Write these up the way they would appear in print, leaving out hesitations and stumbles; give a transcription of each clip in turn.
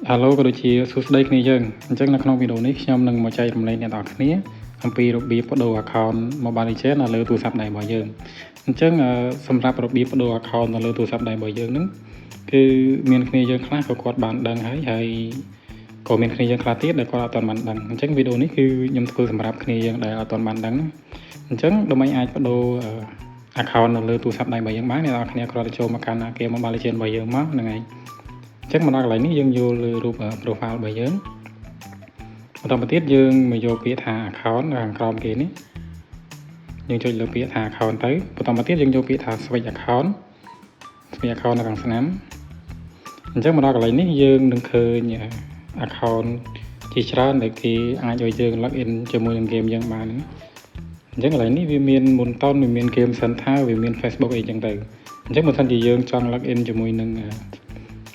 Hello ក៏ដូចជាសួស្តីគ្នាយើងអញ្ចឹងនៅក្នុងវីដេអូនេះខ្ញុំនឹងមកចែករំលែកអ្នកនរគ្នាអំពីរបៀបប្ដូរ account Mobile Legends នៅលើទូរស័ព្ទដៃរបស់យើងអញ្ចឹងសម្រាប់របៀបប្ដូរ account នៅលើទូរស័ព្ទដៃរបស់យើងហ្នឹងគឺមានគ្នាយើងខ្លះក៏គាត់បានដឹងហើយហើយក៏មានគ្នាយើងខ្លះទៀតដែលគាត់អត់ទាន់បានដឹងអញ្ចឹងវីដេអូនេះគឺខ្ញុំធ្វើសម្រាប់គ្នាយើងដែលអត់ទាន់បានដឹងណាអញ្ចឹងដើម្បីអាចប្ដូរ account នៅលើទូរស័ព្ទដៃរបស់យើងបានអ្នកនរគ្នាគ្រាន់តែចូលមកកាន់គេ Mobile Legends របស់យើងមកហ្នឹងហើយអញ្ចឹងមកដល់កន្លែងនេះយើងយកលើរូប profile របស់យើងបន្តមកទៀតយើងមកយកពាក្យថា account នៅខាងក្រោមគេនេះយើងចុចលើពាក្យថា account ទៅបន្តមកទៀតយើងយកពាក្យថា switch account switch account នៅខាងស្នាមអញ្ចឹងមកដល់កន្លែងនេះយើងនឹងឃើញ account ជាច្រើនដែលគេអាចឲ្យយើង log in ជាមួយនឹង game យើងបានអញ្ចឹងកន្លែងនេះវាមាន Moonton វាមាន Game Center វាមាន Facebook អីចឹងទៅអញ្ចឹងបើសិនជាយើងចង់ log in ជាមួយនឹង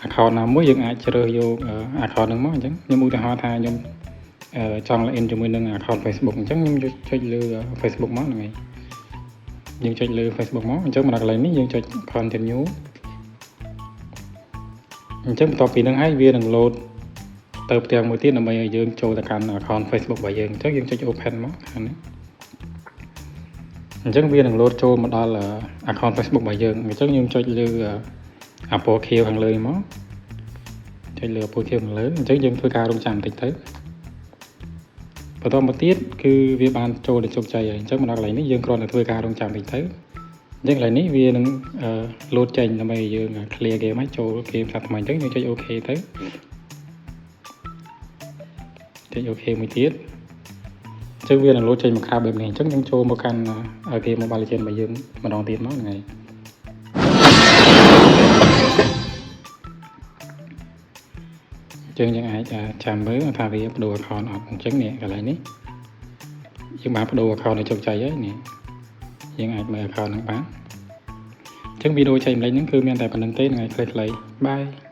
account ណាមួយយើងអាចជ្រើសយក account ហ្នឹងមកអញ្ចឹងខ្ញុំឧទាហរណ៍ថាខ្ញុំចង់ login ជាមួយនឹង account Facebook អញ្ចឹងខ្ញុំចុចលើ Facebook មកហ្នឹងហើយយើងចុចលើ Facebook មកអញ្ចឹងមកដល់កន្លែងនេះយើងចុច continue អញ្ចឹងបន្ទាប់ពីហ្នឹងហើយវានឹង load ទៅផ្ទាំងមួយទៀតដើម្បីឲ្យយើងចូលទៅកាន់ account Facebook របស់យើងអញ្ចឹងយើងចុច open មកខាងនេះអញ្ចឹងវានឹង load ចូលមកដល់ account Facebook របស់យើងអញ្ចឹងយើងចុចលើ Apple ខៀវខាងលើមកចុចលើ Apple ខៀវខាងលើអញ្ចឹងយើងធ្វើការរងចាំបន្តិចទៅបន្តមកទៀតគឺវាបានចូលដល់ជោគជ័យហើយអញ្ចឹងមកដល់កន្លែងនេះយើងគ្រាន់តែធ្វើការរងចាំបន្តិចទៅអញ្ចឹងកន្លែងនេះវានឹងលោតចេញដើម្បីឲ្យយើង clear game ហើយចូល game សាថ្មីអញ្ចឹងយើងចុច OK ទៅចុច OK មួយទៀតអញ្ចឹងវានឹងលោតចេញមកក្រៅបែបនេះអញ្ចឹងយើងចូលមកកាន់ game Mobile Legends របស់យើងម្ដងទៀតមកហ្នឹងហើយអញ្ចឹងយើងអាចចាំមើលថាវាប្ដូរ account អត់អញ្ចឹងនេះកន្លែងនេះយើងបានប្ដូរ account ឲ្យជោគជ័យហើយនេះយើងអាចមើល account ហ្នឹងបានអញ្ចឹងវីដេអូចែករំលែកហ្នឹងគឺមានតែប៉ុណ្្នឹងទេថ្ងៃខ្លីៗ bye.